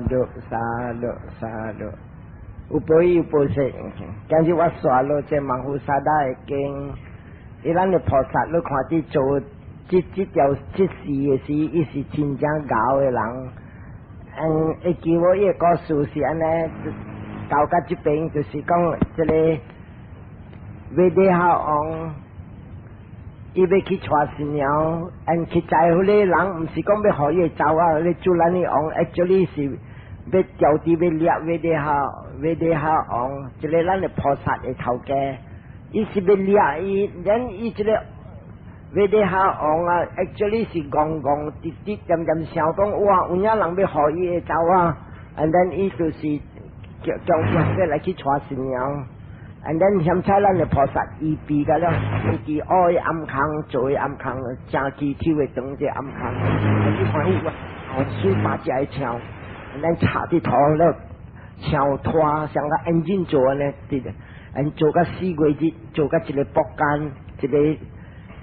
sadhu sadhu sadhu。有報有報識，今日我刷落這萬佛薩埵的經，伊咱的菩薩，你看佇做這條這事的時，伊是真正𠢕的人。會記無伊的故事是按呢，到甲這邊就是講這個威地哈王，伊欲去娶新娘，𪜶去載彼個人，毋是講欲予伊的查某仔，咧主咱的王，actually 是欲調佇欲掠威地哈威地哈王，這個咱的菩薩的頭家，伊是欲掠伊，連伊這個威地哈王啊，actually 是戇戇直直恬恬想講，哇，有影人欲予伊的查某仔，and then 伊就是叫叫欲來去娶新娘。And then 現在咱的菩薩預備個了，伊佇挖暗空做暗空，正基手的長這暗空，你看伊哦，數百隻的槍，咱插佇塗了，槍拖像個 engine 做按呢，對的，𪜶做甲4月日，做甲一個木間，一個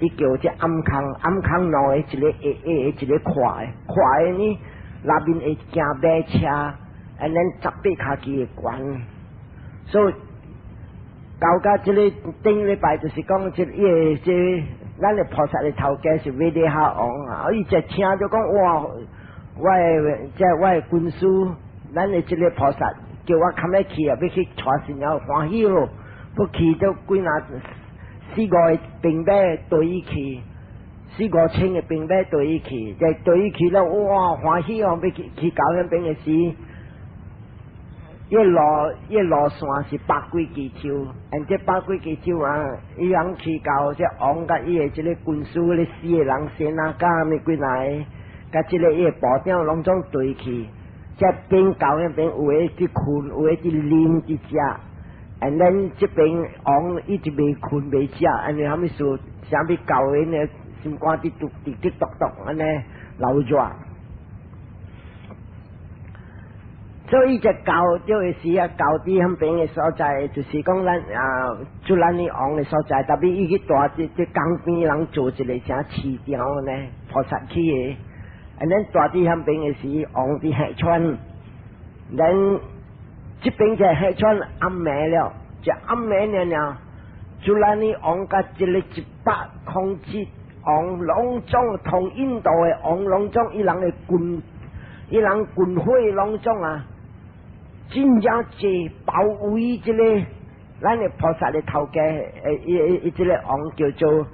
伊叫這暗空，暗空兩個一個矮矮的，一個闊的，闊的呢，內面會行馬車，and then 18跤機會懸，所以。到甲這個頂禮拜就是講這伊個這咱的菩薩的頭家是威地哈王啊！伊一聽就講哇，我的這我的軍師，咱的這個菩薩叫我較欲去啊，欲去娶新娘歡喜咯，不去就幾若四五個兵馬對伊去，四五千個兵馬對伊去，就對伊去了，哇，歡喜哦，欲去去到彼邊的時。伊路線是百幾支手，and 這百幾支手啊，伊人去到這王佮伊的這個軍師咧四個人先啊，佮物幾來，佮這個伊的部長攏總對去，這邊到彼邊有的佇睏，有的佇啉佇食，and then 這邊王一直袂睏袂食，按呢啥物事，啥物舊的呢，心肝佇嘟直直篤篤按呢流熱。所以這到這個時啊，到佇彼邊的所在，就是講咱啊，做咱的王的所在，特別伊去蹛這這江邊人做一個啥市場呢，菩薩去的。and then 蹛佇彼邊的時，王佇客村，咱這邊就客村暗暝了，這暗暝了了，做咱的王佮這個107王，攏總同印度的王，攏總伊人的軍，伊人軍火攏總啊。真正濟包圍這個咱的菩薩的頭家，伊伊伊這個王叫做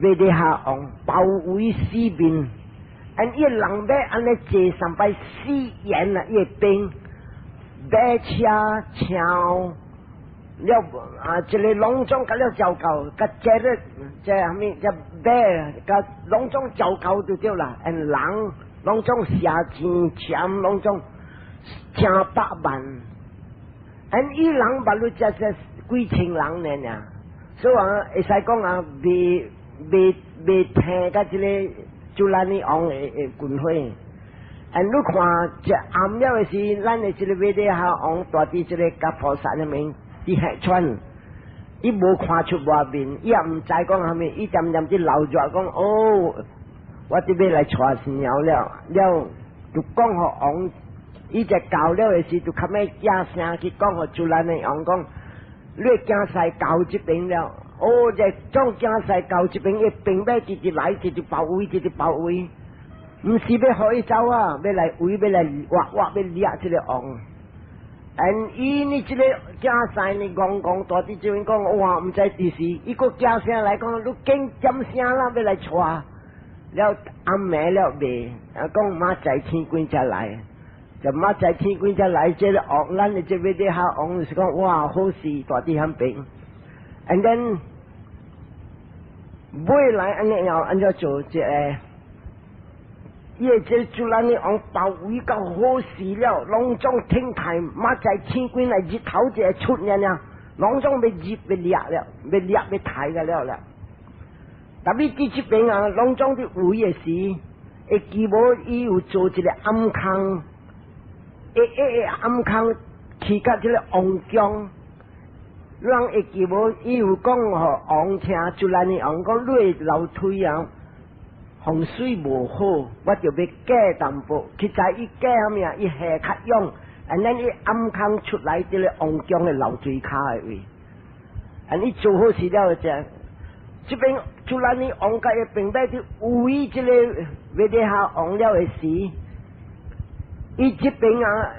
威地哈王，包圍四面，and 伊人馬按呢坐上擺四沿啊，伊的兵馬車槍了啊，這個攏總佮了糟糕，佮這個這啥物這馬佮攏總糟糕就對啦，and 人攏總射箭槍攏總。成百萬，and 伊人捌你這這幾千人呢爾，所以啊，會使講啊，袂袂袂聽佮這個主咱的王的的軍火。and 你看這暗了的時，咱的這個威地哈王蹛佇這個佮菩薩那邊佇客村，伊無看出外面，伊也毋知講啥物，伊恬恬佇流熱講哦，我這欲來娶新娘了，了就講予王。伊就到了的時，就較尾寄聲去講予主咱的王講，你的囝婿到這邊了，哦，這種囝婿到這邊，伊兵馬直直來，直直包圍，直直包圍，毋是欲予伊走啊，欲來圍，欲來挖挖，欲掠這個王。and 伊呢這個囝婿呢，戇戇蹛佇這邊講，哇，毋知佇時，伊閣寄聲來講，你緊點聲啦，欲來娶，了暗暝了未？啊，講明仔天光才來。就明仔天光才來，這個王，咱的這威地哈王就是講，哇，好勢蹛佇彼邊，and then 未來按呢要按怎做這個？伊個這主咱的王包圍到好勢了，攏總天台明仔天光來日頭就會出爾爾，攏總欲入欲掠了，欲掠欲刣個了了。特別佇這邊啊，攏總佇圍的時，會記無伊有做一個暗空。會會暗空去到這個王宮，人會記無？伊有講予王聽，就咱的王講，你的樓梯啊，風水無好，我就欲改淡薄。其實伊改啥物啊？伊下較勇，and then 伊暗空出來這个王宮的流水跤的位。and 伊做好事了就，這邊就咱的王家的兵馬佇圍這個威德哈王了的時，伊這邊啊，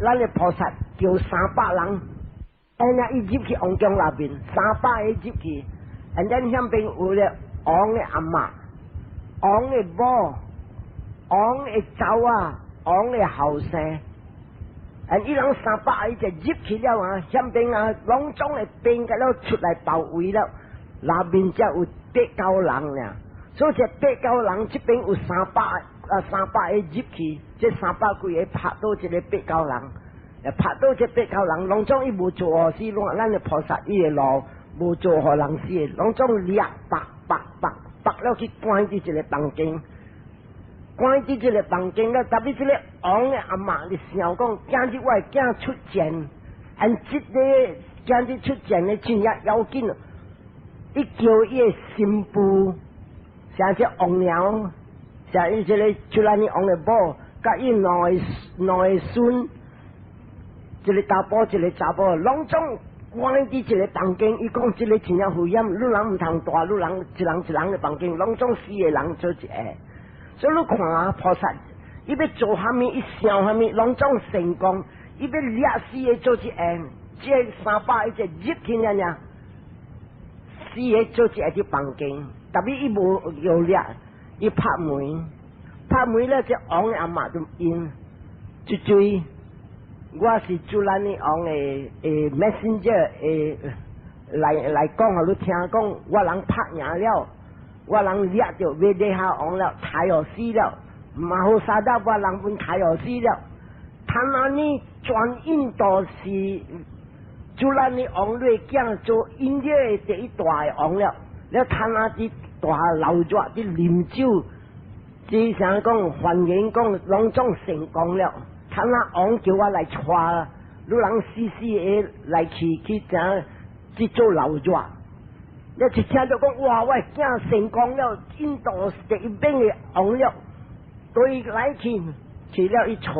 咱的菩薩叫300人，哎呀，伊入去王宮內面，三百個入去，and then 遐邊有咧王的阿嬤、王的某、王的查某仔、王的後生，and 伊人三百個就入去了啊，遐邊啊，攏總會變個了出來包圍了，內面才有八九人爾，所以這八九人這邊有三百啊三百個入去，這三百幾个拍倒這个八九人，拍倒這八九人，攏總伊無做予死，攏咱的菩薩伊的路無做予人死的，攏總掠拔拔拔拔了去關佇一个房間，關佇這个房間了，特別這个王的阿嬤咧想講，今日我的囝出戰，and 這个今日出戰的真正要緊，伊叫伊的新婦，像這王娘，像伊這个出來的王的某，佮伊兩個孫，一个查埔，一个查某，攏總關佇一个房間。伊講這个真正危險，你人毋通蹛，你人一人一人的房間，攏總四個人做一个。所以你看啊，菩薩，伊欲做啥物，伊想啥物，攏總成功。伊欲掠四个做一个，這三百個入去爾爾，四个做一个佇房間，特別伊無用掠，伊拍門，拍門了，這王的阿嬤就應，就追。我是主咱的王的 messenger 的來講，予你聽講，我人拍贏了，我人掠著威德哈王了，刣予死了，馬好沙達我人本刣予死了。他那呢全印度是主咱的王的囝做印度的第一大的王了，了他那佇大鬧熱佇啉酒，只想講歡迎講攏總成功了。他那王叫我來帶，你人死死的來去去怎去做鬧熱。你一聽就講哇，我的囝成功了，印度第一名的王了，對來去去了，伊帶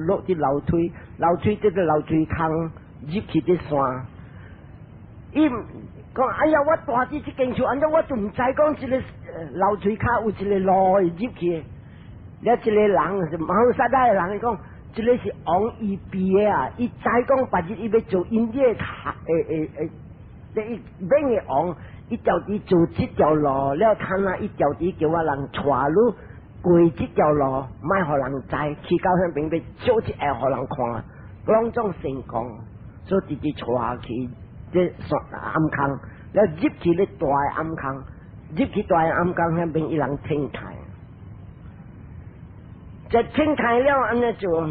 落佇樓梯，樓梯這个樓梯空入去佇山。伊講哎呀，我蹛佇這間厝，按怎我就毋知講這个樓梯跤有一个路會入去。了，這个人是馬好實在的人，伊講這个是王預備的啊！伊知講別日伊欲做音樂塔，第一名的王，伊家己做這條路，了他那伊家己叫我人帶你過這條路，莫予人知，去到遐邊欲做一下予人看，攏總成功，所以直直帶去這山暗空，了入去咧大的暗空，入去大的暗空遐邊伊人聽開。這清開了，按呢做，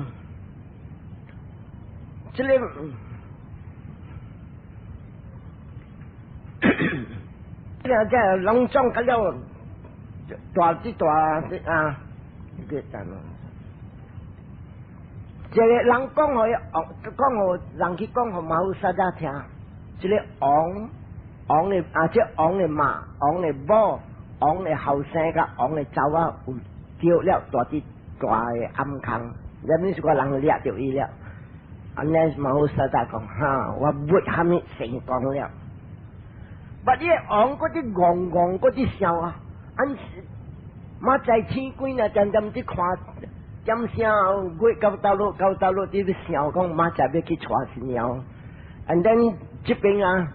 這个，這個這攏總個了，大這大啊，個等，這個人講予王，講予人去講予馬好沙達聽，這个王王的啊，這王的媽，王的某，王的後生佮王的查某有著了蹛佇大的暗空，了你是個人掠著伊了。按呢馬好實在講，哈，我欲啥物成功了。把你王閣佇戇戇閣佇想啊，按嘛在天鬼呢，恬恬佇看點聲月到倒落到倒落佇咧想講，明仔欲去娶新娘。And then 這邊啊，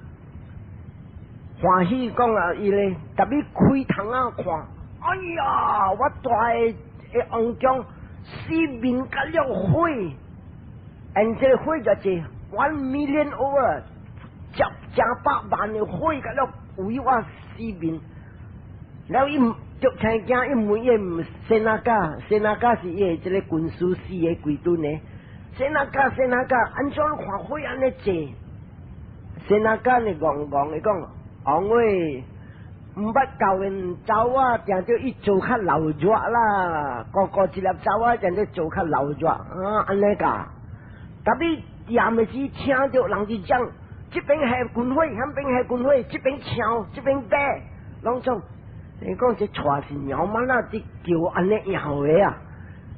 歡喜講啊，伊咧特別開窗仔看，哎呀，我蹛的的王宮四面佮了火，and 這個火就是 1 million over，成成百萬的火佮了圍我四面，了伊足聽驚，伊問伊先那家，先那家是伊的這個軍師死的幾頓呢？先那家，先那家，按怎看火按呢濟？先那家呢戇戇的講，王喂，毋捌教𪜶查某仔，定著伊做較鬧熱啦，個個一粒查某仔定著做較鬧熱啊，按呢噶。特別踮的時聽著人佇講，這邊下軍火，彼邊下軍火，這邊搶，這邊買，攏總。你講這帶是鳥嘛啦？這叫按呢樣的啊？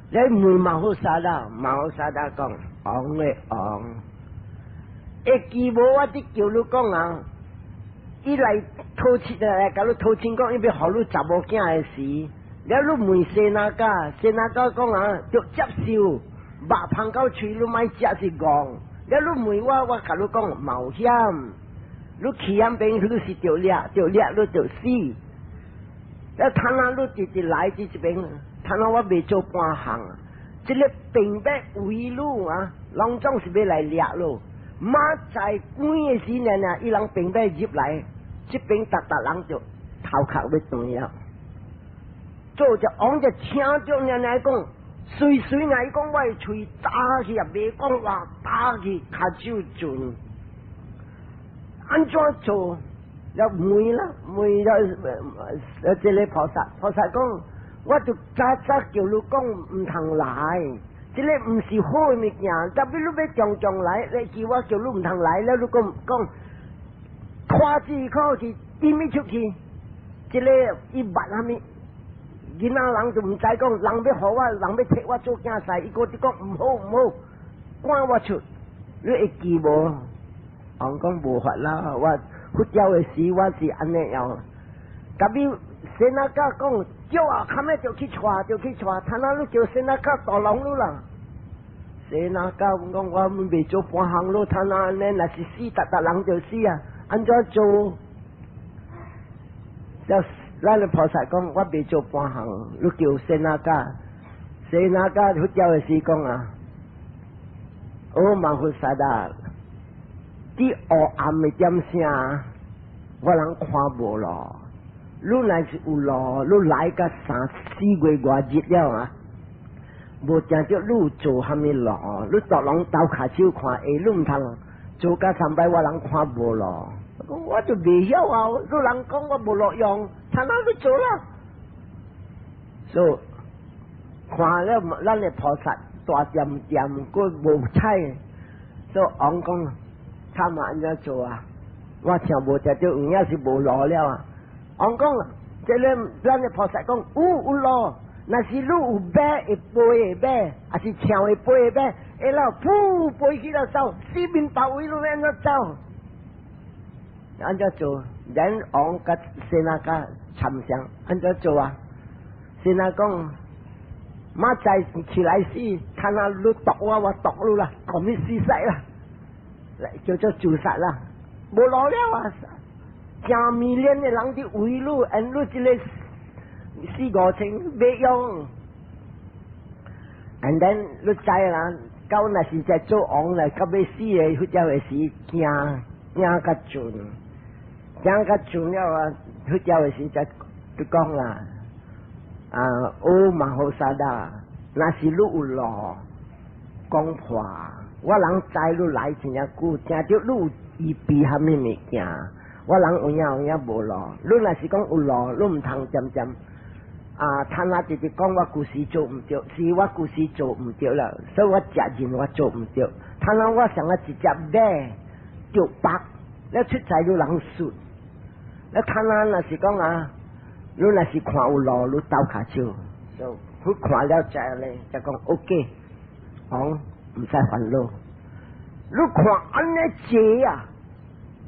你問馬好沙啦，馬好沙啦講，王的王，會記無我佇叫你講啊？伊來討親來共你討親講，伊欲予你查某囝的時，了你問瀬那迦，瀬那迦講啊，著接受肉芳到喙，你莫食是戇。了你問我，我共你講冒險，你去遐邊你是著掠，著掠你著死。了趁啊，你直直來佇這邊，趁啊我袂做半項，這个兵欲圍你啊，攏總是欲來掠你。明仔關的時呢，呢，伊人兵欲入來，這邊逐逐人就頭殼欲斷了。做隻王就聽著呢來講，隨隨來講我的喙打去啊，袂講話打去，跤手盡。按怎做？了問啦，問了，這个菩薩，菩薩講，我就早早叫你講毋通來，這个毋是好的物件，特別你欲常常來，你叫我叫你毋通來了，你講講，拖一口氣，點物出去？這个伊捌啥物？囡仔人就毋知講，人欲予我，人欲提我做囝婿，伊閣佇講毋好毋好，趕我出，你會記無？王講無法啦，我。佛教的時我是按呢樣，特別瀬那迦講叫啊，較尾就去帶，就去帶，他那你叫瀬那迦大龍你啦。瀬那迦講我袂做半項咯，他那按呢若是死，逐逐人就死啊，按怎做？了，咱的菩薩講我袂做半項，你叫瀬那迦，瀬那迦佛教的時講啊，哦，馬佛薩達。佇黑暗的點聲，我人看無路。你若是有路，你來甲三四月外日了啊，無聽著你有做蝦米路？你逐攏鬥跤手看，會你毋通做甲三擺，我人看無路。我就袂曉啊！你人講我無路用，他哪去做啦？所以看了咱的菩薩大點點，閣無彩，所以王講。他嘛按怎做啊？我聽無聽著，有影是無路了啊！王講，這个咱的菩薩講有有路，若是你有馬會飛的馬，抑是象會飛的馬，會了噗飛起來走，四面八位攏按怎走？按怎做？咱王佮瀬那迦參詳，按怎做啊？瀬那講，明仔起來時，看下你毒我，我毒你啦，commit suicide 啦。叫做自殺啦，無路了啊！誠迷戀的人佇圍你，按你這个四五千袂用。And then 你知啦，到若是在做王來，到欲死的，或者會是驚驚較盡，驚較盡了啊！或者會是在就講啦，啊，哦，馬好沙達，若是你有路講破。我人知你來真正久，聽著你有預備蝦米物件，我人有影有影無路。你若是講有路，你毋通漸漸啊，他那直直講我舊時做毋著，是我舊時做毋著了，所以我責任我做毋著。他那我想啊，直接馬著縛，你出在你人術。你他那若是講啊，你若是看有路，你鬥跤手，就佢看了之後咧，就講 OK，講毋使煩惱。你看按呢濟啊，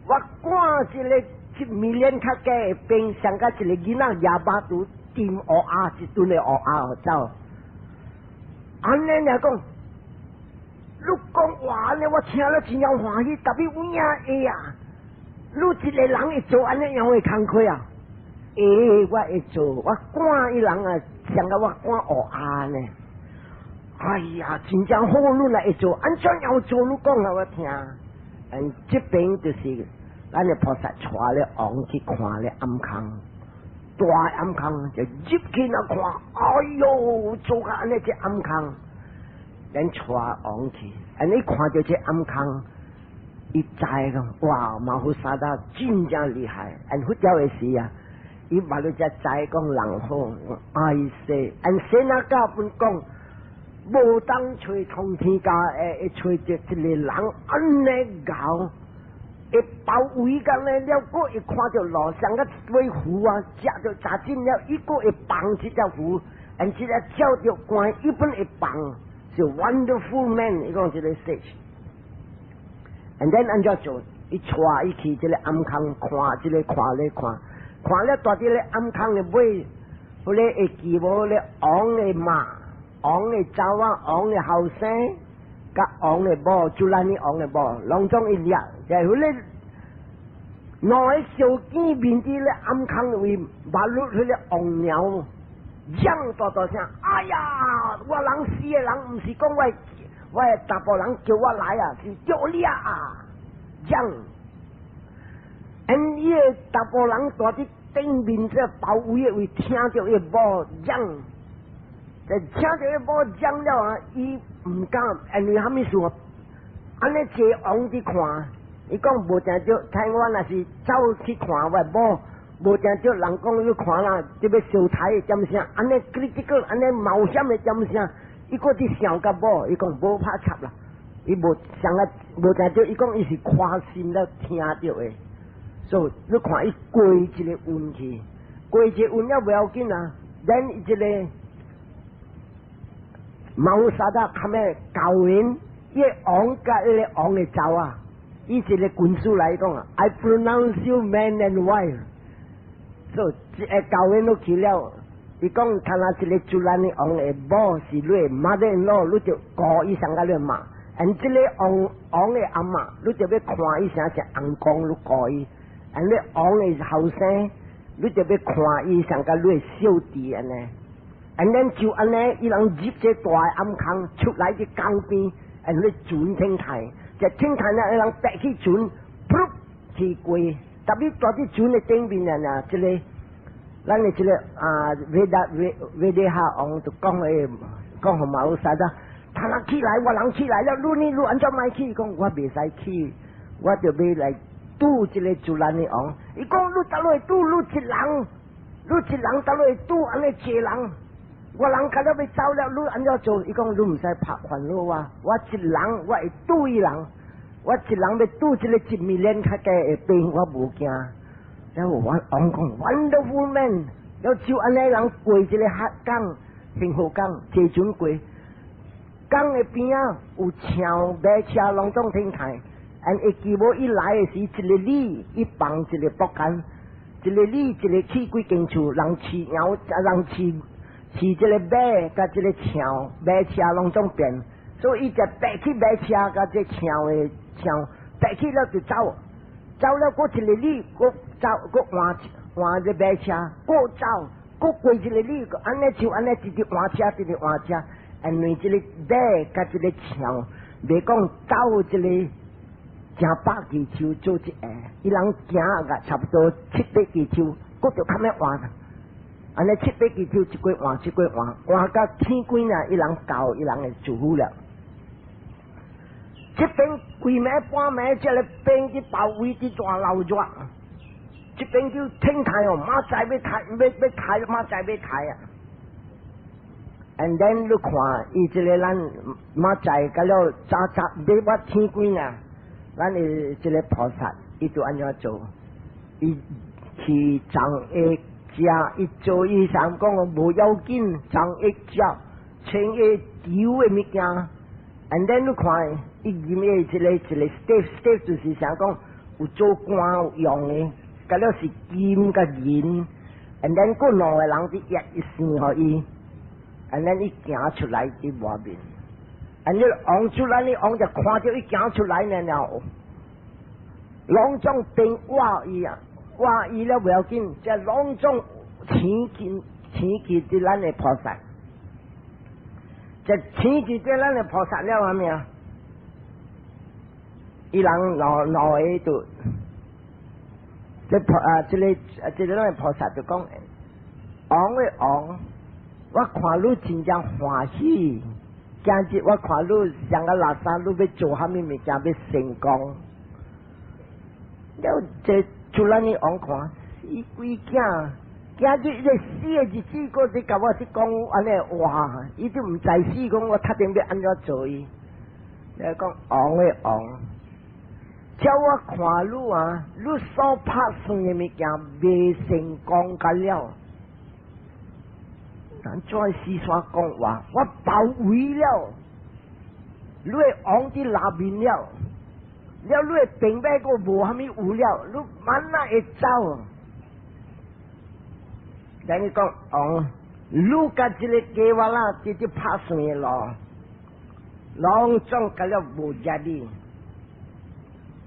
我趕一个一米連較低的兵，上甲一个囡仔攑肉肚掂烏鴉，一頓的烏鴉走。按呢爾講，你講話呢，我聽了真正歡喜，特別有影會啊！你一个人會做按呢樣的工課啊？會，我會做，我趕伊人啊，像甲我趕烏鴉呢。哎呀，真正好，你來會做，按怎樣做？你講予我聽。嗯，這邊就是咱的菩薩帶咧王去看咧暗空，大暗空就入去那看，哎喲，做甲按呢這暗空，咱帶王去，按呢看著這暗空，伊知講，哇，馬虎沙達真正厲害，按佛教的時啊，伊嘛你才知講人好，愛說，按瀬那迦本講。無當揣通天家會會揣著一个人按呢𠢕，會包圍甲呢了，閣會看著路上個尾魚啊，食著食進了，伊閣會放這隻魚，and 這隻照著光，伊本會放，是 wonderful man，伊講這个 sage。And then 按怎做？伊帶伊去這个暗空看，這个看咧看，看了蹛佇咧暗空的尾，彼个會記無咧王的媽，王的查某，王的後生，佮王的某，就咱的王的某，攏總伊掠，就彼个兩个小見面佇咧暗空位，馬路彼个王鳥，嚷大大聲，哎呀！我人死的人，毋是講我的查埔人叫我來啊，是叫你啊！嚷，and 伊个查埔人蹛佇頂面這包圍的位，聽著伊某嚷，就聽著伊某嚷了啊，伊毋敢，因為蝦米事啊？按呢坐王佇看，伊講無定著，睇我若是走去看我某，無定著人講你看啦，這欲相刣的點聲，按呢 critical，按呢冒險的點聲，伊閣佇想佮某，伊講無拍插啦。伊無想啊，無定著，伊講伊是看心了聽著的，所以你看伊過一个運去，過一個運了無要緊啊，咱這个馬有啥得較咩教員，伊個王佮彼个王的查某，伊一个軍師來講啊，I pronounce you man and wife，所以這个教員都去了，伊講看若一个主人的王的某是你的 mother-in-law，你就顧伊上佮你媽。and 這个王王的阿嬤，你就欲看伊啥是翁公，你顧伊；and 你王的後生，你就欲看伊上佮你的小弟按呢。and then 就按呢，伊人入這大暗空出來佇江邊，and 咧船停台，這停台呢，伊人爬起船，噗去過，特別蹛佇船的頂面啊，這个咱的這个啊，維達維維利哈王就講的，講予馬有啥子。他人起來，我人起來了，你呢？你按怎莫去？講我袂使去，我就欲來拄這个主人的王。伊講你倒落去拄，你一人，你一人倒落去拄按呢濟人，我人較了欲走了，你按怎做？伊講你毋使拍煩惱我，我一人我會拄伊人，我一人欲拄這个一 million 較低的兵，我無驚。然後我王講 wonderful man，了就按呢人過這个黑港、幸福港，坐船過。江的邊仔有象馬車攏總停台，and 會記無伊來的時，一个里伊放一个木竿，一个里一个去幾間厝，人飼羊，人飼飼這个馬佮這个象，馬車攏總變，所以伊就爬去馬車佮這象的象，爬去了就走，走了閣一个里，閣走閣換換這馬車，閣走，閣過一个里，按呢就按呢直直換車，直直換車。因為這个馬佮這个象，袂講走這个成百幾尺做一下，伊人行個差不多七八幾尺，閣就較欲換。按呢七八幾尺一過換，一過換，換到天光啊！伊人到伊人的住府了。這邊規暝半暝，這个兵佇包圍佇大鬧熱，這邊叫天太哦，明仔欲開，欲欲開，明仔欲開啊！And then 你看，伊這个咱明仔甲了早早欲我天光啊，咱的這个菩薩，伊就按怎做？伊去藏一食，伊做醫生講無要緊，藏一食，穿一丟的物件。And then 你看，伊入的這个一个 staff staff 就是啥講有做官用的，甲了是金佮銀。And then 閣兩个人佇壓一生予伊。and then 伊行出來佇外面，and 你王出來，你王就看著伊行出來了了，攏總變倚伊啊，倚伊了無要緊，這攏總請見請見佇咱的菩薩，這請見佇咱的菩薩了蝦米啊？伊人兩兩个就，這菩啊，這个這个咱的菩薩就講，王的王。我看你真正歡喜，今日我看你上個垃圾，你欲做蝦米物件欲成功？了這出來你王看死鬼囝，今日這死的日子，閣佇共我佇講按呢話，伊都毋知死，講我特定欲按怎做伊。你講王的王，照我看你啊，你所拍算的物件未成功甲了，咱怎四山講話，我包圍了，你的王佇內面了，了你的兵馬閣無蝦米有了，你慢慢會走。等於講王，你佮這个計劃啦，直直拍算的路，攏總甲了無壓力。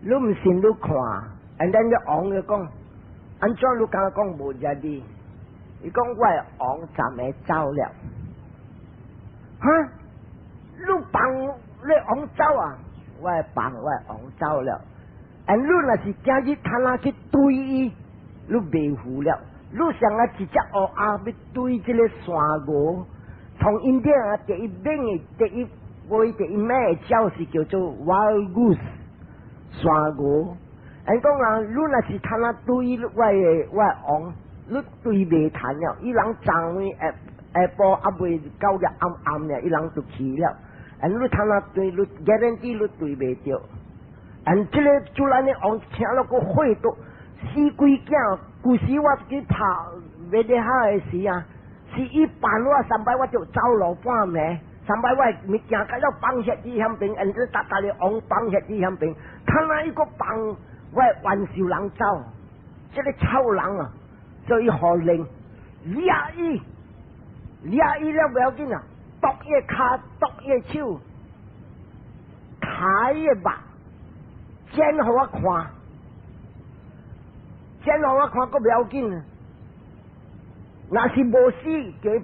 你毋信你看，and then 個王就講，按怎你敢講無壓力？伊講我的王暫會走了，哈？你放你王走啊？我會放我的王走了。and 你若是今日他若去追伊，你袂赴了。你像啊一隻烏鴉欲追這个山鵝，從印度啊第一名的第一位第一名的鳥是叫做 wild goose 山鵝。人講啊，你若是他若追我的王，你追袂趁了。伊人昨暝下下晡猶未到個暗暗了，伊人就去了。and 你他若追，你 guarantee 你追袂著。and 這个主咱的王聽了閣火到死鬼囝，舊時我去拍袂得好的時啊，是伊辦我三擺我就走路半暝，三擺我物件甲了放下佇遐邊，and 這逐逐个王放下佇遐邊，他若伊閣放我冤仇人走，這个臭人啊，所以予令掠伊，掠伊了無要緊啊，剁伊跤，剁伊手，刣伊肉，剪予我看，剪予我看，閣不要緊。若是無死，叫伊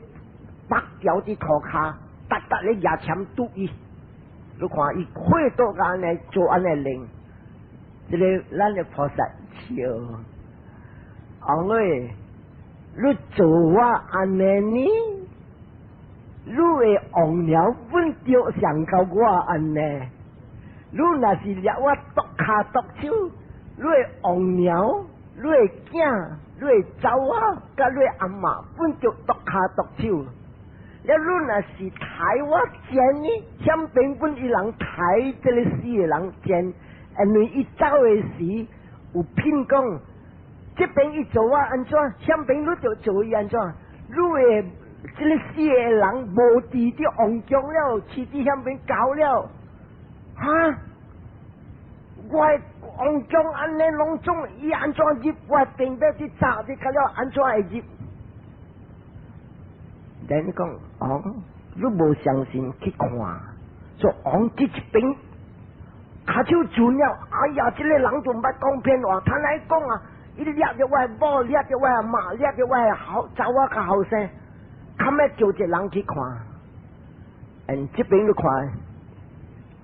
縛牢佇塗跤，逐逐咧牙籤篤伊。你看伊火到按呢做按呢令，這个咱的菩薩笑，王欸，你做我按呢呢？你的王鳥本著上到我按呢？你若是掠我剁跤剁手，你的王鳥，你的囝，你的查某，佮你的阿嬤本著剁跤剁手。了你若是刣我剪呢？險邊本伊人刣這个死的人剪，因為伊走的時有騙講，這邊伊做我按怎，險邊你就做伊按怎，你的這个死的人無佇佇王宮了，飼佇險邊搞了，哈？我的王宮按呢攏總伊按怎入？我兵馬去炸你，到了按怎會入？等於講王，你無相信去看，說王這一邊跤手準了，哎呀，這个人就毋捌講騙話，他來講啊，伊掠著我的某，掠著我的媽，掠著我的後查某較後生，較欲叫一個人去看，嗯，這邊你看，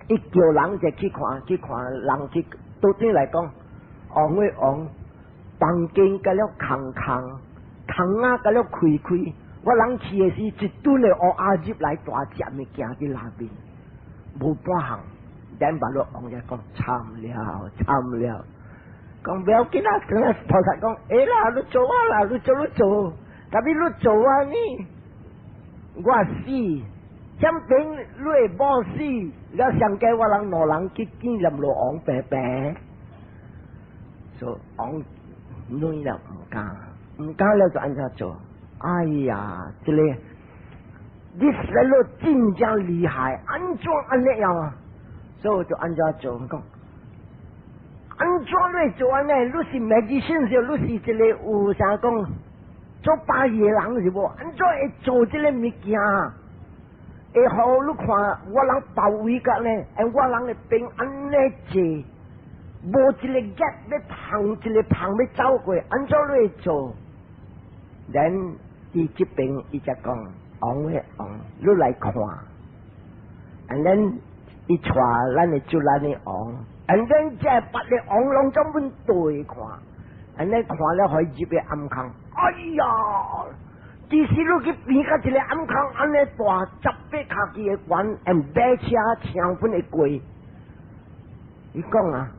伊叫人就去看，去看人去，到底來講，王的王，房間甲了空空，窗仔甲了開開。我人去的時，一頓的烏鴉入來大隻物件佇內面，無半項。咱把落王爺講慘了，慘了。講不要緊啊，跟阿菩薩講，會啦，你做啊啦，你做你做，特別你做啊呢，我死，險邊你會某死，了上佳我人兩人去見閻羅王伯伯，so 王軟了毋敢，毋敢了就按怎做？哎呀，這个你實了真正厲害，按怎按呢樣啊？所以就按怎做？講按怎你做按呢？你是 magician 是？你是這个有啥講做把戲的人是無？按怎會做這个物件？會予你看我人包圍甲呢？哎，我人的兵按呢濟，無一个 gap 欲縫，一個縫欲走過，按怎你會做？then 佇這邊伊才講，王的王，你來看，and then 伊帶咱的主咱的王，and then 這別个王攏總阮對看，and then 看了予伊入個暗空，哎呀！其實你去邊甲一個暗空按呢大，18跤尺的懸，用馬車車阮會過。伊講啊，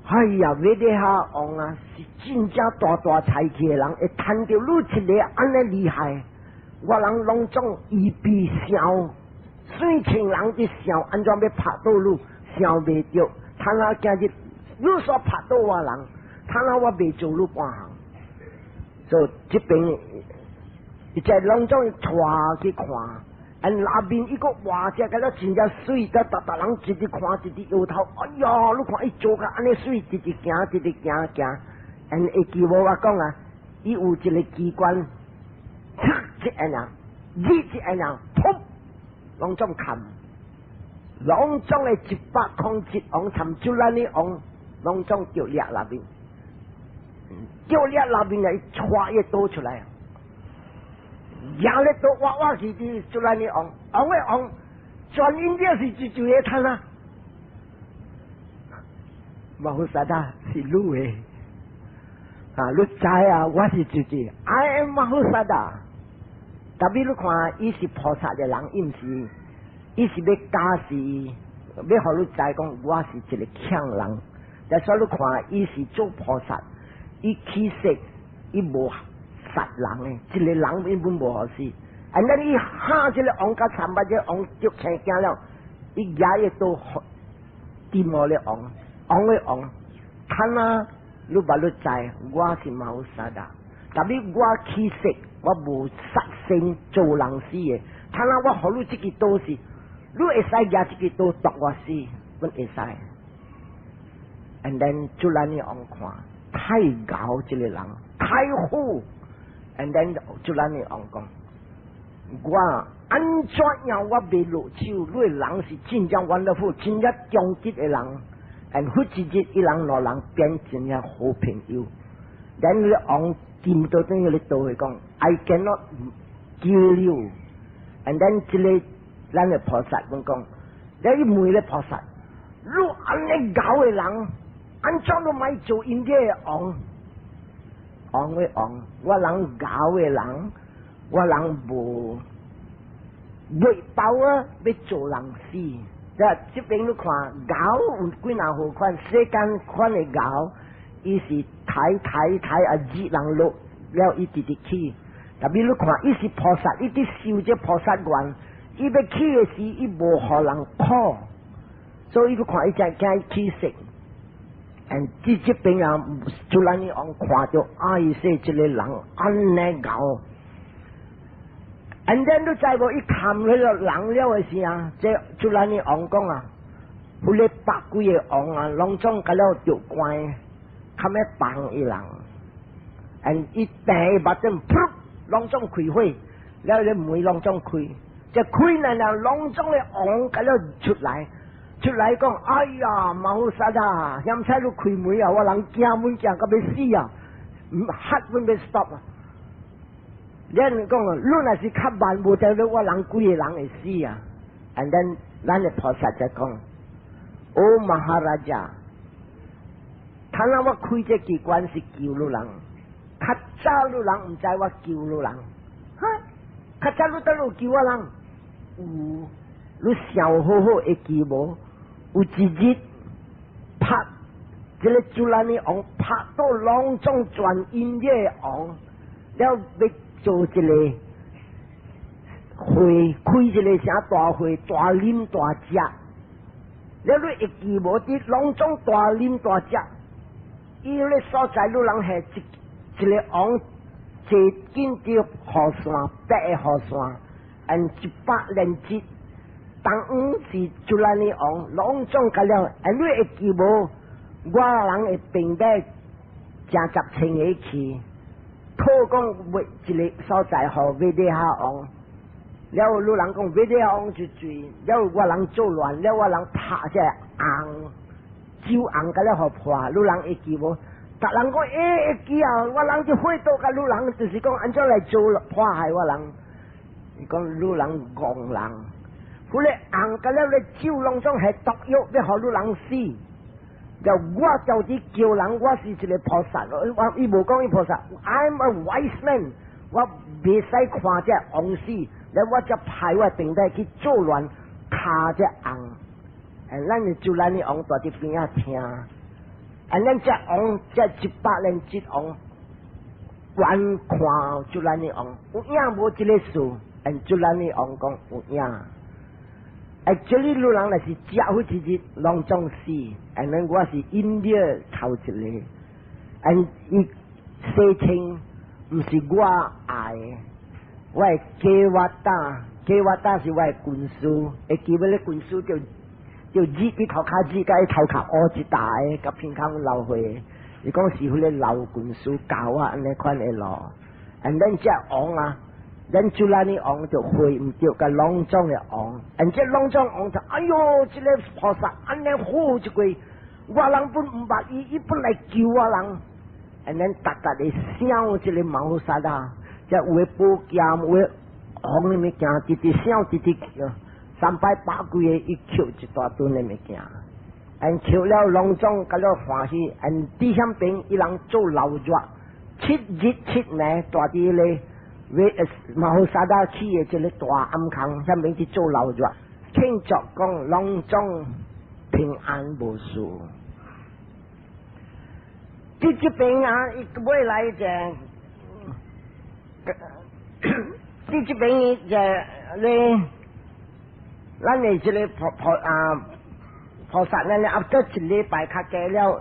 哎呀，欲得哈王啊，是真正大大才氣的人，會趁著你一個按呢厲害，我人攏總預備想，水清人佇想按怎欲拍倒你，想袂著，趁啊今日你煞拍倒我人，他那我袂做你半項。所以這邊伊在攏總帶去看，and 那邊一個畫只個了真正媠，得逐逐人直直看，直直搖頭。哎呀，你看伊做甲按呢媠，直直行，直直行行。and 會記無我講啊？伊有一個機關，一按啊，二一按啊，噗，攏總冚，攏總的107王，參就咱的王，攏總著掠內面，著掠內面來，帶伊刀出來。贏咧都挖挖去啲，就咱的王，王的王，全因這是一一個攤啊！Mahosadha 是女的，啊，你知啊？我是自己，I am Mahosadha。Tapi 你看，伊是菩薩的人，伊毋是，伊是欲教示，欲予你知講，我是一個強人。但所以你看，伊是做菩薩，伊起誓，伊無殺人的，一個人根本無予死。And then 伊嚇這個王甲參捌這個王足青驚了，伊舉伊刀掂我咧王，王的王，看啊，你捌你知，我是 Mahosadha。Tapi 我起誓，我無殺生做人死的。看啊，我予你這支刀是，你會使舉這支刀剁我死，阮會使。And then 就咱的王看，太𠢕這個人，太好。And then 就咱的王講，我按怎樣我袂落手？你的人是真正 wonderful，真正忠直的人。And 忽一日伊人兩人變真正好朋友。Then 你王掂到等於你刀會講，I cannot kill you。And then 這個咱的菩薩講講，你問咧菩薩，你按呢𠢕的人，按怎都莫做因這個王？王的王，我人𠢕的人，我人無未包啊，欲做人死。這這邊你看，𠢕有幾若好款，世間款的𠢕，伊是抬抬抬啊，熱人落了，伊直直起。Tapi 你看，伊是菩薩，伊佇修這菩薩願，伊欲起的時，伊無予人苦，所以你看伊才驚起誓。And 這這邊啊，就咱你王看著，哎說這個人按呢𠢕。And then 你知無？伊砍彼個人了的時啊，這就咱的王講啊，彼個百幾個王啊，攏總共了著關，較欲幫伊人。And 伊掟伊目睛，噗，攏總開火，了個門攏總開，這開了了，攏總的王共了出來，出來講，哎呀，Mahosadha，嫌彩你開門啊，我人驚阮驚到欲死啊，嚇阮欲 stop 啊！咱講啊，你若是較慢，無得了我人幾個人會死啊！And then 咱的菩薩就講，O Maharaja，他若我開這機關是救你人，較早你人毋知我救你人，哈？較早你倒有救我人？有，你想好好會記無？有一日拍這個主咱的王拍倒攏總全音樂王，了欲做一個會，開一個啥大會，大啉大食，了你會記無？佇攏總大啉大食，伊咧所在，你人係一一個王坐緊佇雨傘，白的雨傘，按100年節，當晚是就咱的王，攏總共了，and 你會記無？我人會兵馬成十千個去。討講欲一個所在，予威地哈王，了有人講威地哈王就醉，了我人作亂，了我人拍這紅酒紅共了予破，你人會記無？逐人講欸會記啊，我人就火刀共你人，就是講按怎來做破壞我人？伊講你人戇人，彼個紅共了咧酒攏總係毒藥，欲予你人死。就我就是叫人，我是一個菩薩，我伊無講伊菩薩，I'm a wise man，我袂使看這王死，了我才派我兵馬去作亂，卡這紅，欸，咱就咱的王蹛佇邊仔聽，啊，咱這王這100年這王，觀看就咱的王，有影無這個事？And 就咱的王講有影。Actually，你人若是食好一日，攏總死。And then 我是 India 頭一個，and 伊世稱毋是我愛的，我的 Kevatta，Kevatta 是我的軍師，會記得咧軍師叫叫日啲頭殼日，佮伊頭殼烏一大个，佮鼻孔流血。伊講是彼個老軍師教我按呢款的路，and then 這王啊，咱主蘭的王就會毋著佮攏總的王，and 這攏總王就哎喲，這個菩薩按呢好一個，我人本毋捌伊，伊本來救我人，and then 逐逐的想這個 Mahosadha，這有的寶劍，有的王的物件，直直想，直直三擺百幾個，伊抾一大噸的物件。and 抾了攏總佮了歡喜，and 佇遐邊伊人做老熱，7日7暝蹛佇咧為 Mahosadha 起的這個大庵空，遐邊去做老熱，慶祝講攏總平安無事。佇這邊啊，伊尾來就，佇這邊就咧，咱的這個菩菩啊。菩薩呢，after 一禮拜較加了，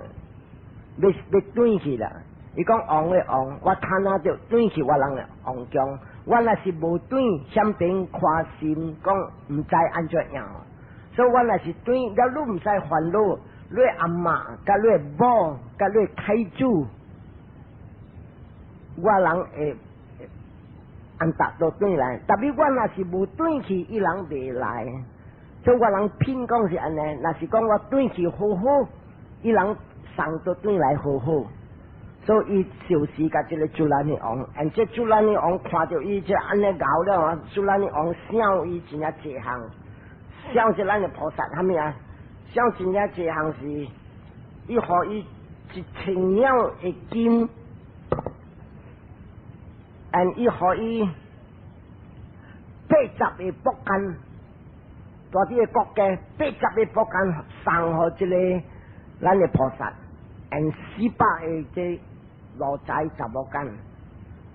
欲欲轉去啦。伊講王的王，我趁啊就轉去我人的王宮。我若是無轉，險邊寬心講毋知按怎樣。所以我若是轉，了你毋使煩惱，你阿嬤、佮你某、佮你太子，我人會按達都轉來。但是我若是無轉去，伊人袂來。所以我人品講是按呢，若是講我轉去好好，伊人送都轉來好好。所以伊就是共這個主蘭的王，and 這主蘭的王看著伊這按呢𠢕了啊，主蘭的王想伊真正濟項，想是咱的菩薩蝦米啊？想真正濟項是，伊予伊一千兩的金，and 伊予伊80個卜干。大啲個國家80個卜干送予這個咱的菩薩，and 400個這奴才查某囝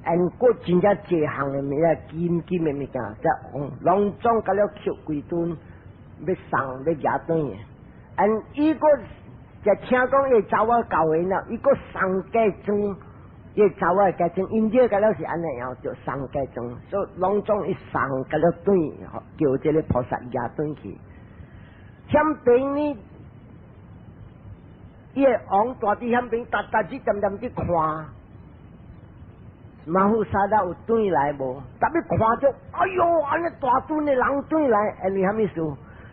，and 閣真正濟項的物件，金金的物件，這攏總佮了抾幾噸，欲送欲掠轉的，and 伊閣就聽講伊查某夠緣了，伊閣送嫁妝，伊查某嫁妝，因這個了是按呢樣，就送嫁妝，所以攏總伊送佮了轉，叫這個菩薩掠轉去。響邊呢，伊個王蹛佇遐邊，逐逐日恬恬佇看，Mahosadha 有轉來無？特別看著，哎喲，按呢大陣的人轉來，因為蝦米事？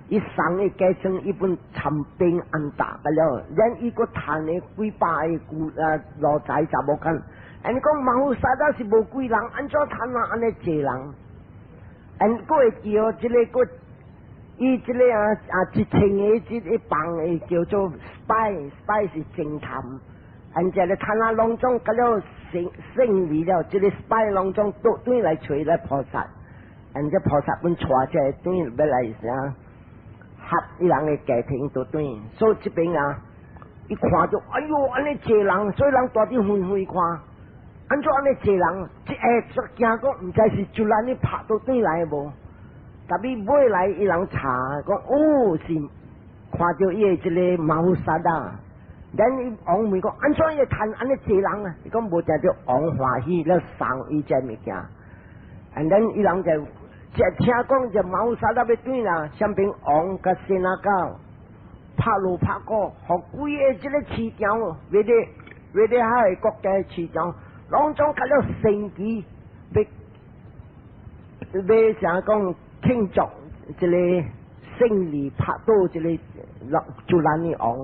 伊送的嫁妝，伊本參兵安打個了，連伊閣趁的幾百個舊啊奴才查某囝。因講 Mahosadha 是無幾人，按怎趁啊按呢濟人？因閣會叫這個閣伊這個啊啊1000個這個幫的叫做 spy，spy 是偵探。因這個趁啊攏總佮了勝勝利了，這個 spy 攏總倒轉來揣來菩薩，因這菩薩本帶這個轉欲來啥？合伊人的家庭都轉，所以這邊啊，伊看著，哎喲，按呢濟人，所以人蹛佇遠遠看，按怎按呢濟人，這下驚講，毋知是就咱咧拍倒轉來無？但是尾來伊人查，講哦是看著伊的這個 Mahosadha，咱伊王問講，按怎伊會趁按呢濟人啊？伊講無食著王歡喜，了送伊這物件，and then 伊人就。這聽講這 Mahosadha 欲轉啦，啥邊王佮仙仔狗拍鑼拍鼓，予規個這個市場，為咧為咧遐個國家市場，攏總佮了升旗，欲欲啥講慶祝這個勝利，拍倒這個主蘭的王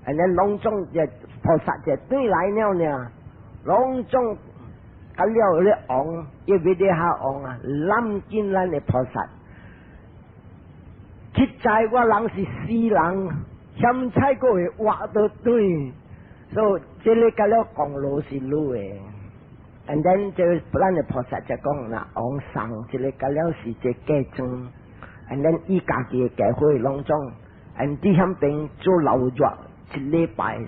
，and then 攏總這菩薩就轉來了呢，攏總。啊了咧王，伊為咧下王啊，攬緊咱的菩薩。實在我人是死人，險彩閣會活倒轉，所以這個佮了功勞是你的。And then 這咱的菩薩就講啦，王送這個佮了是這嫁妝，and then 伊家己的家伙攏總，and 佇遐邊做老熱一禮拜。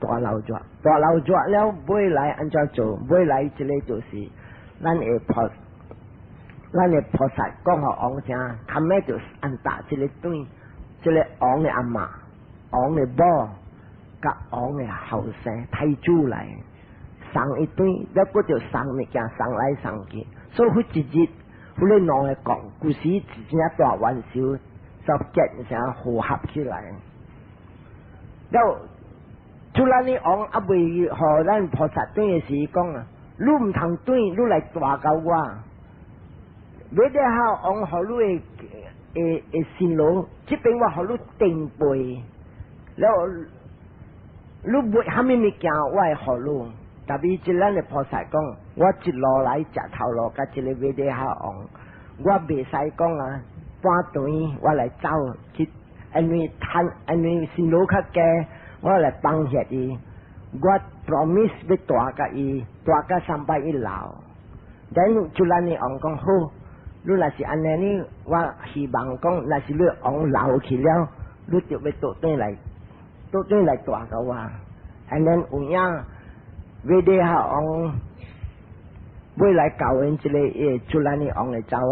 大老熱，大老熱了，尾來按怎做？尾來這個就是咱會菩咱的菩薩講予王聽，頭尾就按打這個轉，這個王的阿嬤、王的某、佮王的後生太子來送伊轉，了閣就送物件送來送去，所以彼一日，彼個兩个講故事一正大冤仇，就結成和合起來。了，主咱的王猶未予咱菩薩轉的時講啊，你毋通轉，你來蹛共我。欲了後王予你的的辛勞，這邊我予你定倍，了你欲啥物物件，我會予你。特別這咱的菩薩講，我一路來食頭路，佮這個欲了後王，我袂使講啊，半途我來走去，因為貪，因為辛勞較低，我來幫協伊。我 promise 欲蹛共伊，蹛甲三擺伊老。等就咱的王講好。你若是按呢，呢，我希望講，若是你王老去了，你就欲倒轉來，倒轉來蹛共我。And then 有影，欲了後王欲來教𪜶這個伊做咱的王的查某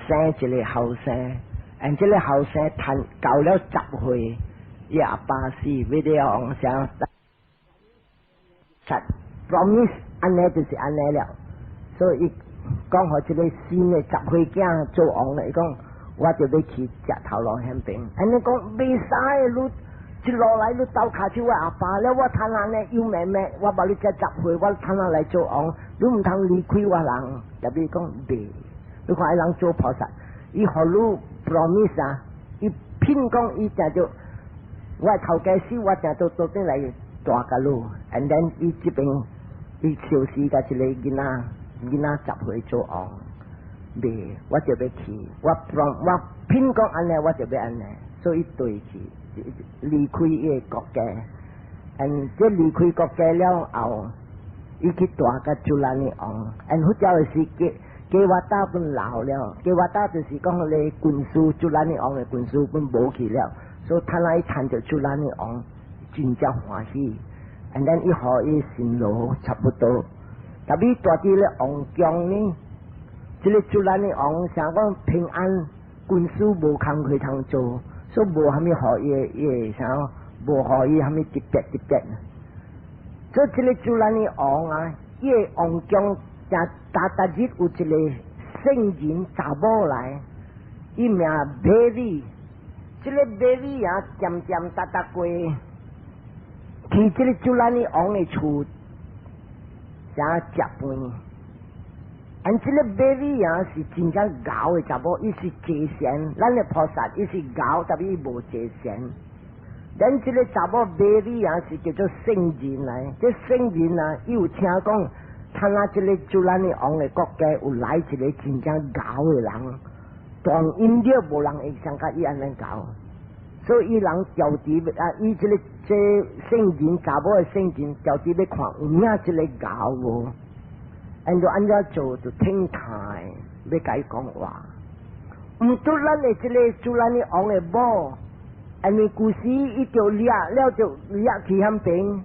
生一個後生，and 這個後生趁到了10歲，伊阿爸死，欲了王想，實 promise 按呢就是按呢了，所以。講予這個新的10歲囝做王咧，伊講我就欲去食頭路彼邊。按呢講袂使，你一路來你鬥跤手我阿爸了，我趁按呢幼妹妹，我無你才十歲，我趁來做王，你毋通離開我人。特別講袂，你看彼人做菩薩，伊予你 promise 啊，伊聘講伊定著我頭家死，我定著倒轉來蹛共你。And then 伊這邊伊相思共一個囡仔。囡仔10歲做王，袂，我就欲去，我 promise 我聘講按呢，我就欲按呢，所以對去離開伊个國家，and 這離開國家了後，伊去蹛共主蘭的王，and 彼條是給給我大本老了，給我大就是講咧軍師主蘭的王的軍師本無去了，所以他那一趁著主蘭的王，真正歡喜，and then 伊予伊辛勞差不多。特別蹛佇咧王宮呢，這個主蘭的王想講平安，軍師無工課通做，所以無啥物予伊伊啥，無予伊啥物特別特別。所以這個主蘭的王啊，伊的王宮正逐逐日有一個聖人查某來，伊名馬里，這個馬里啊，漸漸逐逐過去這個主蘭的王的厝。啥食飯？按這個馬里啊是真正𠢕的查某，伊是坐禪，咱的菩薩伊是𠢕，但伊無坐禪。咱這個查某馬里啊是叫做聖人來，這聖人啊，伊有聽講，他那這個主咱的王的國家有來一個真正𠢕的人，全印度無人會像佮伊按呢𠢕，所以伊人調佇啊，伊這個這聖人查某的聖人調佇欲看有影這個𠢕無？按就按怎做就聽台欲共伊講話，毋拄咱的這個主咱的王的某，因為舊時伊就掠了就掠去彼邊，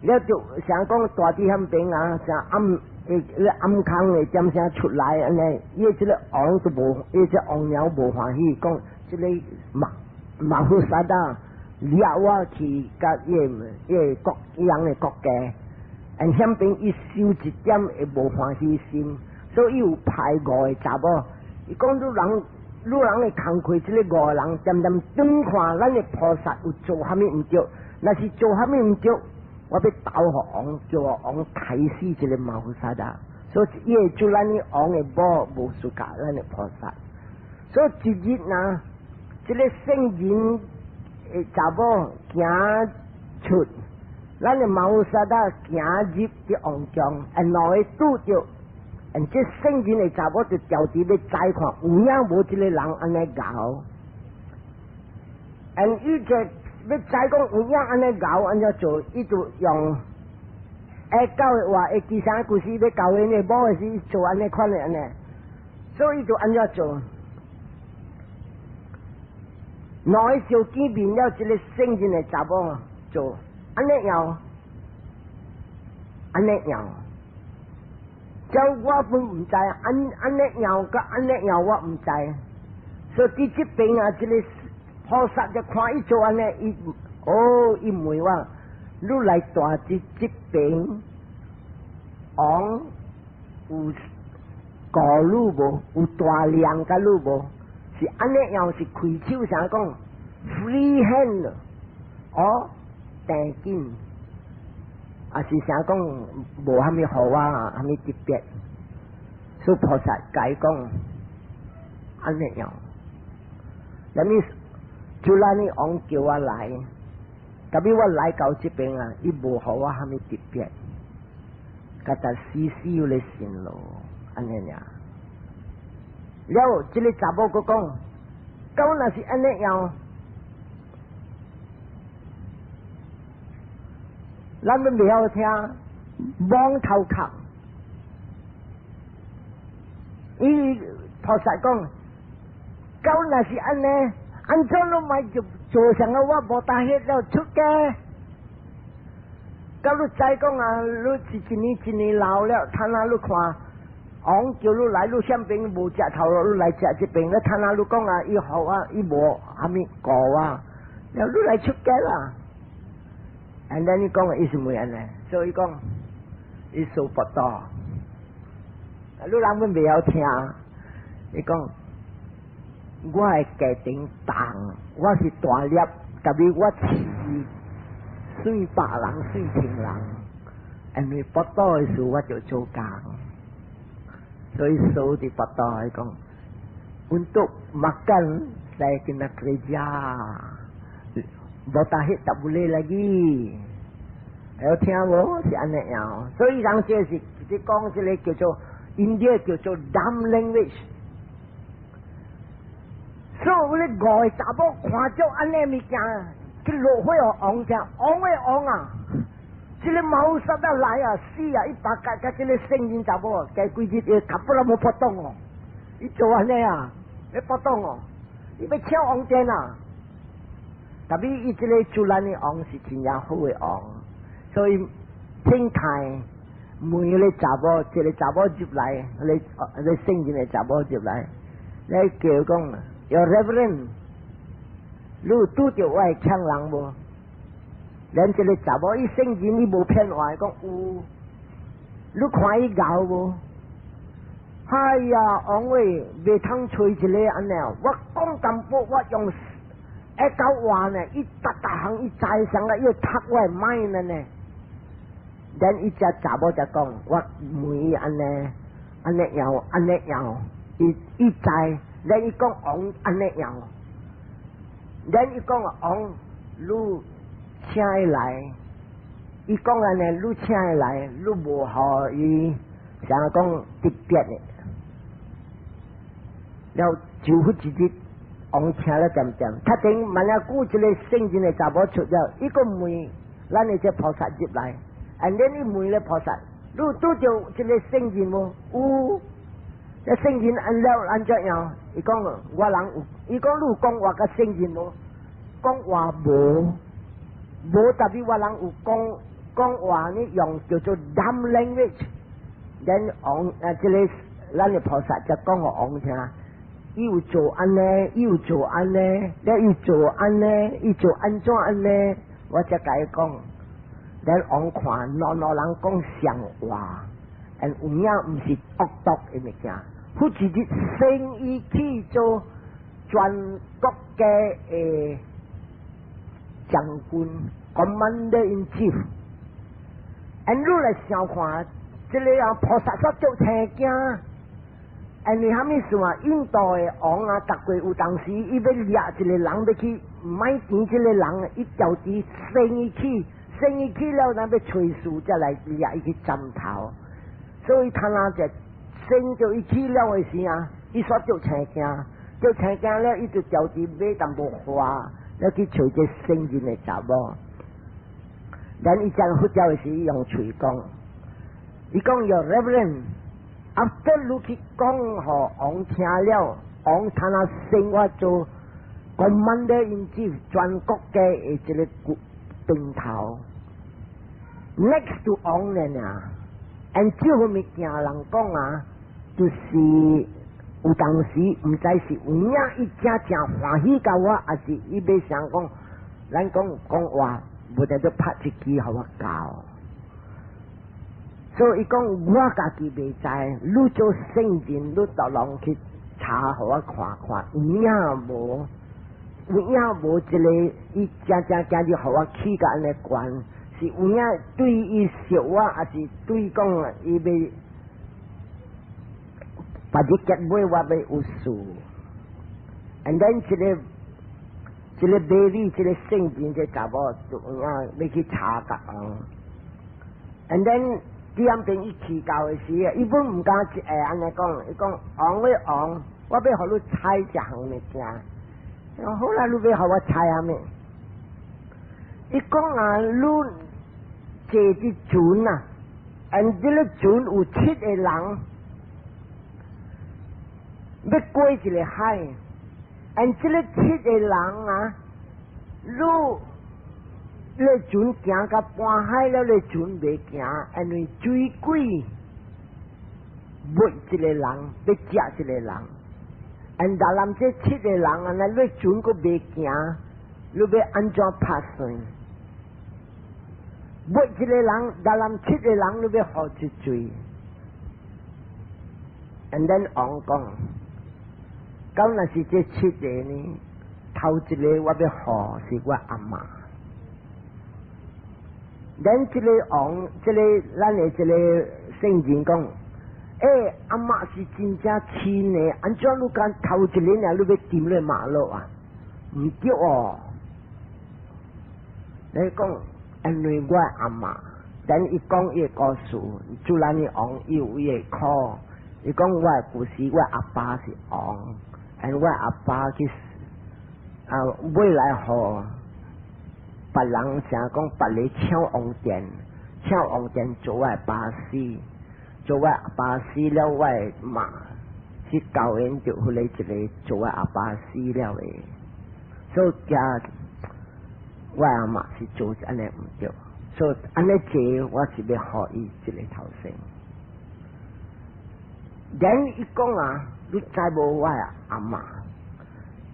了就想講蹛佇彼邊啊，啥暗會暗空的點聲出來按呢，伊這個王都無，伊這王娘無歡喜，講這個馬馬虎薩達掠我去佮伊伊國伊人的國家。and 彼邊伊受一點會無歡喜心，所以伊有派五個查某。伊講汝人，汝人的工課，這个五個人恬恬轉看咱的菩薩有做啥物毋對，若是做啥物毋對，我欲投予王，叫王刣死這個馬虎薩達。所以伊會做咱的王的某無輸共咱的菩薩。所以一日呢，這个聖人的查某行出。咱的馬虎薩達行入佇王宮，and 兩个拄著，and 這聖人的查某就調佇欲知看有影無這个人按呢𠢕，and 伊就欲知講有影按呢𠢕按怎做，伊就用會教的話，會記啥故事欲教𪜶的某的時做按呢款的按呢，所以伊就按怎做。兩个相見面了，這个聖人的查某做。按呢搖，按呢搖，這我本毋知，按按呢樣佮按呢樣我毋知。所以佇這邊啊，這个菩薩就看伊做按呢，伊哦，伊問我，你來蹛佇這邊，王有顧你無？有大量佮你無？是按呢樣是開手啥講？Free hand，哦，定緊，啊是啥講無蝦米好啊，蝦米特別，所以菩薩解講按呢樣。那麼就咱的王叫我來，特別我來到這邊啊，伊無予我蝦米特別，佮他死死咧辛勞，按呢爾。了，這个查某閣講，講若是按呢樣，咱都袂曉聽，摸頭殼。伊菩薩講，講若是按呢，按怎攏莫就做啥個我無答應了出家。到你知講啊，你是一年一年老了，睇下你看，王叫你來，你啥邊無食頭路，你來食這邊，你睇下你講啊，伊予我，伊無蝦米顧我，了你來出家啦。And then 伊講的意思毋按呢，所以講伊說不到，你人們袂曉聽。伊講我的家庭重，我是大粒，特別我飼算百人、算千人，因為腹肚的事我就做工，所以說佇腹肚來講，untuk makan saya kena kerja. Mustahil tak boleh lagi。有聽無？是按呢樣，所以人這是你講這个叫做 India 叫做 dumb language。所以你五个查某看著按呢物件，去落火予王聽，王的王啊！這个謀殺啊來啊死啊！伊把共佮這个聖人查某，加幾日伊卡不拉無破擋哦，伊做按呢啊，欲破擋哦，伊欲搶王殿啊！特別伊這个主咱的王是真正好的王，所以天開問个查某，一个查某入來，咧咧聖人的查某入來，咧叫講，Your Reverence，你有拄著我的強人無？連這个查某伊聖人伊無騙話，講有，你看伊𠢕無？哎呀，王喂，袂通揣一个按呢，我講淡薄，我用。會夠話呢，伊逐逐項伊知啥個，伊會讀我的 mind 呢。咱伊只查某才講，我問伊按呢，按呢樣，按呢樣，伊伊知，咱伊講王按呢樣，咱伊講王，你請伊來，伊講按呢，你請伊來，你無予伊，啥講特別的，了就好一日。王聽了漸漸，較頂萬一久，這个聖人的查某出了，伊閣問咱的這菩薩入來，and then 伊問咧菩薩，你有拄著這个聖人無？有，這聖人按了按怎樣？伊講我人有，伊講你有講話佮聖人無？講話無，無特別我人有講講話呢，用叫做 dumb language。then 王啊，這个咱的菩薩才講予王聽。伊有做按呢，伊有做按呢，了伊做按呢，伊做按怎按呢？我才共伊講，咱王看兩兩人講相話，and 有影毋是惡毒的物件，好一日升伊去做全國家的將軍，Commander in Chief。and 你來想看，這个啊菩薩煞足青驚。因為蝦米事啊？印度的王啊，逐過有當時，伊欲掠一个人欲去買錢，這个人伊調佇升伊去，升伊去了，咱欲揣事才來掠伊去斬頭。所以他若就升著伊去了的時啊，伊煞足青驚，足青驚了，伊就調佇買淡薄花，了去揣這聖人的查某。咱伊講佛教的時，伊用喙講，伊講 Your Reverence。After 你去講予王聽了，王他若升我做 Commander in Chief 全國家的這个兵頭，next to 王呢爾， And 這個物件人講啊，就是有當時毋知是有影伊真正歡喜共我，抑是伊欲想講，咱講講話，無定就拍一支予我教。所以伊講我家己袂知，你做聖人，你逐攏去查予我看看，有影無？有影無？這个伊正正今日予我起共按呢懸，是有影對伊惜我，抑是對講伊欲別日結尾我欲有事。And then 這个這个 baby 這个聖人這查某就有影欲去查共。And then 佇暗邊伊去到的時，伊本毋敢會按呢講，伊講王咧王，我欲予你猜一項物件。好啦，你欲予我猜啥物？伊講啊，你坐佇船啊，and 這个船有七個人，欲過一个海，and 這个七個人啊，你你船行到半海了，你船袂行，因為水鬼尾一个人，欲食一个人。And dalam 這七個人啊，那你船閣袂行，你欲按怎拍算？尾一個人，dalam 七個人，你欲予一喙？And then 王講，敢若是這七個呢？頭一个我欲予是我阿嬤。Then 這个王，這个咱的這个聖人講，欸，阿嬤是真正親的，按怎你敢頭一个爾你欲沉咧馬路啊？毋對哦。你講，因為我阿嬤，等伊講伊的故事，主咱的王伊有伊的苦。伊講我的故事，我阿爸是王，and 我阿爸去啊，未來予別人成講別个搶王殿，搶王殿做我的爸死，做我阿爸死了，我的媽去教𪜶就彼个一个做我阿爸死了的，所以驚我阿媽是做按呢毋對，所以按呢做我是欲予伊一个頭先。Then 伊講啊，你知無我阿媽？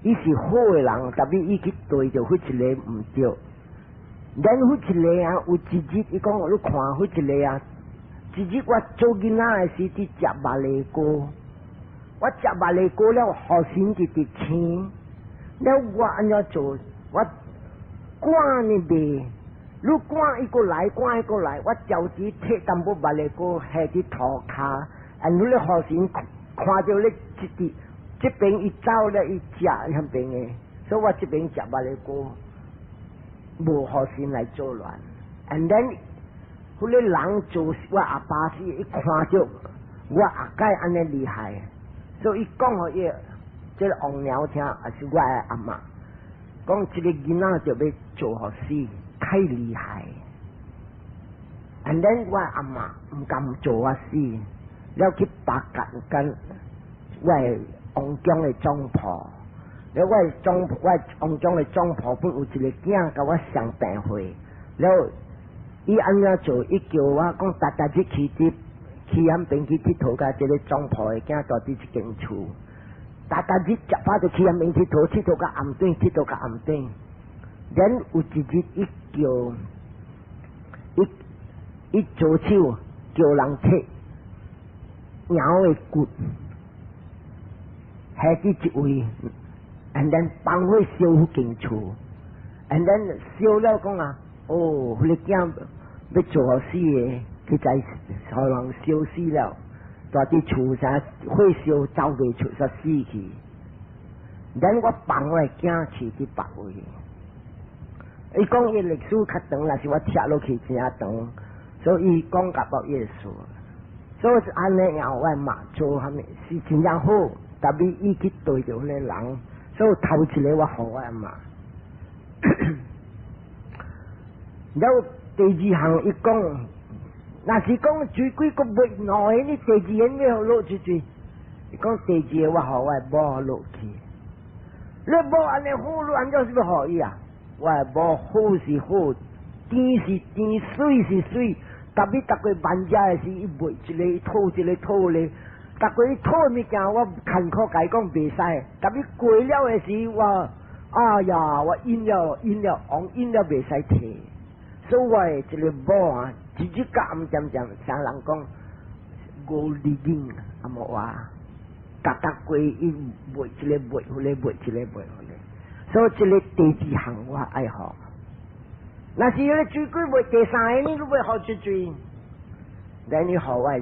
伊是好的人，特別伊去對著彼一个毋對。Then 彼一个啊，有一日伊講你看彼一个啊，一日我做囡仔的時佇食肉梨糕，我食肉梨糕了，雨神直直青，了我按怎做？我趕呢袂，你趕伊閣來，趕伊閣來，我招錢提淡薄肉梨糕下佇塗跤。啊！你咧雨神看著咧這佇這邊伊走了，伊食彼邊的，所以我這邊食肉梨糕，無雨神來作亂。And then，彼个人做我阿爸是伊看著我阿蓋按呢厲害，所以伊講予伊這个王鳥聽，抑是我的阿嬤，講這个囡仔就欲做予死，太厲害。And then 我阿嬤毋甘做我死。了去巴結跟我的王宮的總鋪，了我的總我王宮的總鋪本有一个囝佮我相病歲，了伊按怎做？伊叫我講，逐逐日去佇去遐邊去𨑨迌共這个總鋪的囝住佇一間厝，逐逐日食飽就去遐邊𨑨迌，𨑨迌到暗頓，𨑨迌到暗頓。Then 有一日伊叫伊伊做手叫人提貓的骨，下佇一位，and then 放火燒彼間厝，and then 燒了講啊，哦，彼个囝欲做予死的，去在予人燒死了，住佇厝啥火燒走袂出，煞死去。Then 我放我的囝去佇別位。伊講伊歷史較長，若是我聽落去真長，所以伊講甲無意思。所以按呢樣我媽做啥物是真正好，特別伊去對著彼个人，所以頭一个我予我媽。了第二項伊講，若是講水鬼閣袂兩個，你第二个欲予落一喙？伊講第二个我予我某落去。你某按呢好，你按怎是欲予伊啊？我某好是好，甜是甜，媠是媠，特別逐個萬家的時，伊賣一個討一個討咧，逐個伊討物件，我艱苦共伊講袂使。特別過了的時，我哎呀，我飲了飲了，王飲了袂使退。所以我的一個某啊，日日甲暗漸漸，啥人講五厘銀啊無話，逐逐過伊賣一個賣，彼個賣一個賣，彼個。所以這個第二項我愛予。若是彼個水鬼賣第三個，你欲予一水？咱你予我的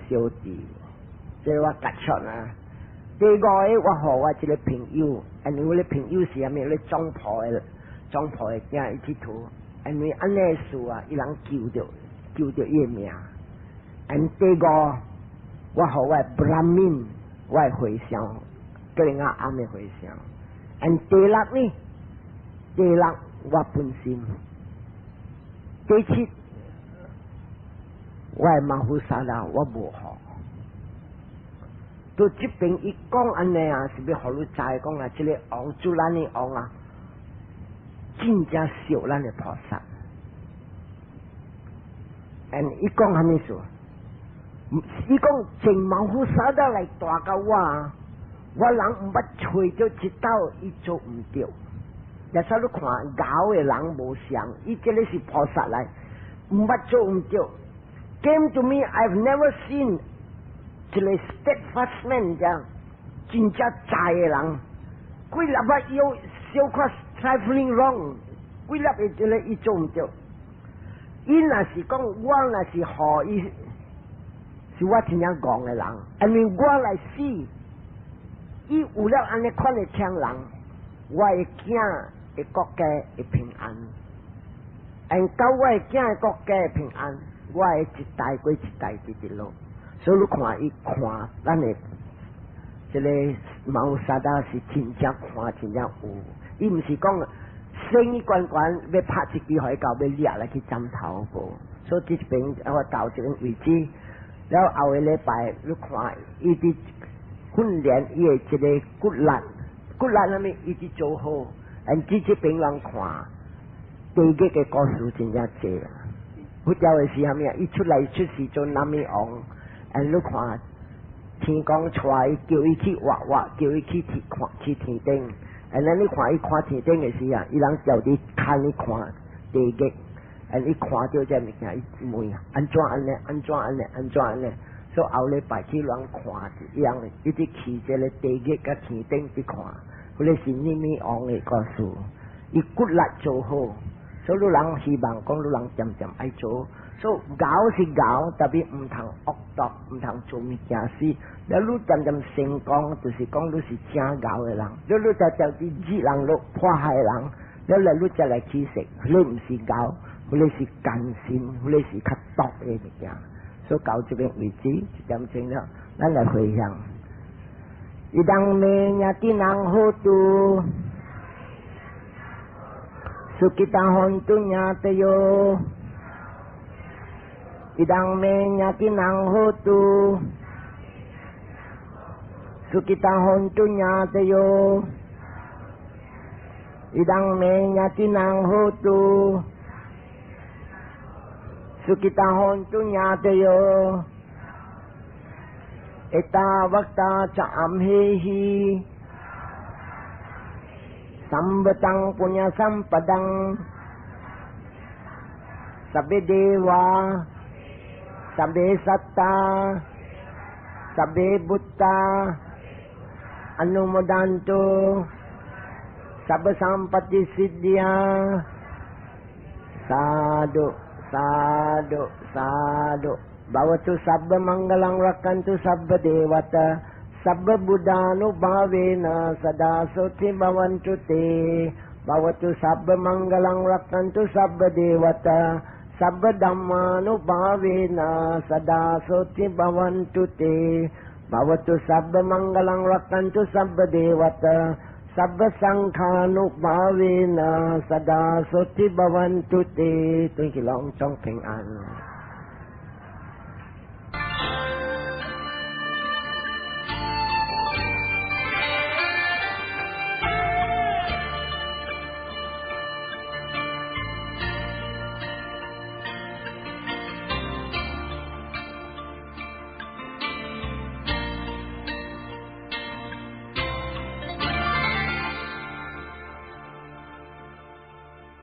小弟，這個我結束啊。第五個我予我這個朋友，因為我的朋友是啥物？咧總鋪的囝伊去討，因為按呢事啊，伊人救著伊的命。And 第五，我予我的 Brahmin，我的和尚，叫人阿暗的和尚。And 第六呢？第六我本身。第七，我的 Mahaposatha 我無予。到這邊伊講按呢啊，是欲予你知講啊，這個王主咱的王啊，真正惜咱的菩薩。And 伊講啥物事？伊講前 Mahaposatha 來帶甲我，我人毋捌揣著一道，伊做毋著。也使你看𠢕的人無相，伊這個是菩薩來，毋捌做毋著。Came to me, I've never seen 一個 steadfast man 這樣真正在的人，幾粒仔有小可 trifling wrong，幾粒的這個伊做毋著。伊若是講我若是予伊，是我真正戇的人，因為我來死，伊有了按呢款的強人，我的囝的國家會平安，and 到我的囝的國家會平安，我會一代過一代直直落。所以你看伊看咱的這個 Mahaposatha 是真正看真正有，伊毋是講生意關關欲拍一支予伊狗欲掠來去斬頭無。所以這邊我到這邊為止，了後個禮拜你看伊佇訓練伊的這個骨力，骨力啥物伊佇做好，and 這邊人看地獄的故事真正濟啊！佛教的是啥物啊？伊出來出世做納米王，and 你看天公帶伊叫伊去畫畫，叫伊去天看去天頂，and 你看伊看天頂的時啊，伊人叫佇看伊看地獄，and 伊看著這物件，伊問按怎按呢？按怎按呢？按怎按呢？所以後禮拜去亂看一樣，一直去這個地獄佮天頂去看，彼個是納米王的故事，伊骨力做好。所以你人希望講你人漸漸愛做，所以𠢕是𠢕，特別毋通惡毒，毋通做物件事。了你漸漸成功，就是講你是正𠢕的人。了你才漸漸惹人落破害人，了來你才來起色，你毋是𠢕，彼個是甘心，彼個是較毒的物件。所以到這邊為止，一點鐘了，咱來回向。Idaṃ me ñātīnaṃ hotu sukhitā hontu ñātayo Idaṃ me ñātīnaṃ hotu sukhitā hontu ñātayo Idaṃ me ñātīnaṃ hotu sukhitā hontu ñātayo Ettāvatā ca amhehi Sambhataṃ puññasampadaṃ Sabbe devā Sabbe sattā Sabbe bhūtā Anumodantu Sabba sampatti siddhiyā Sādhu sādhu sādhu Bhavatu sabba maṅgalaṃ rakkhantu sabba devatā sabba buddhānubhāvena sadā sotti bhavantu te Bhavatu sabba maṅgalaṃ rakkhantu sabba devatā sabba dhammānubhāvena sadā sotti bhavantu te Bhavatu sabba maṅgalaṃ rakkhantu sabba devatā sabba saṅkhānubhāvena sadā sotti bhavantu te 對起攏總平安。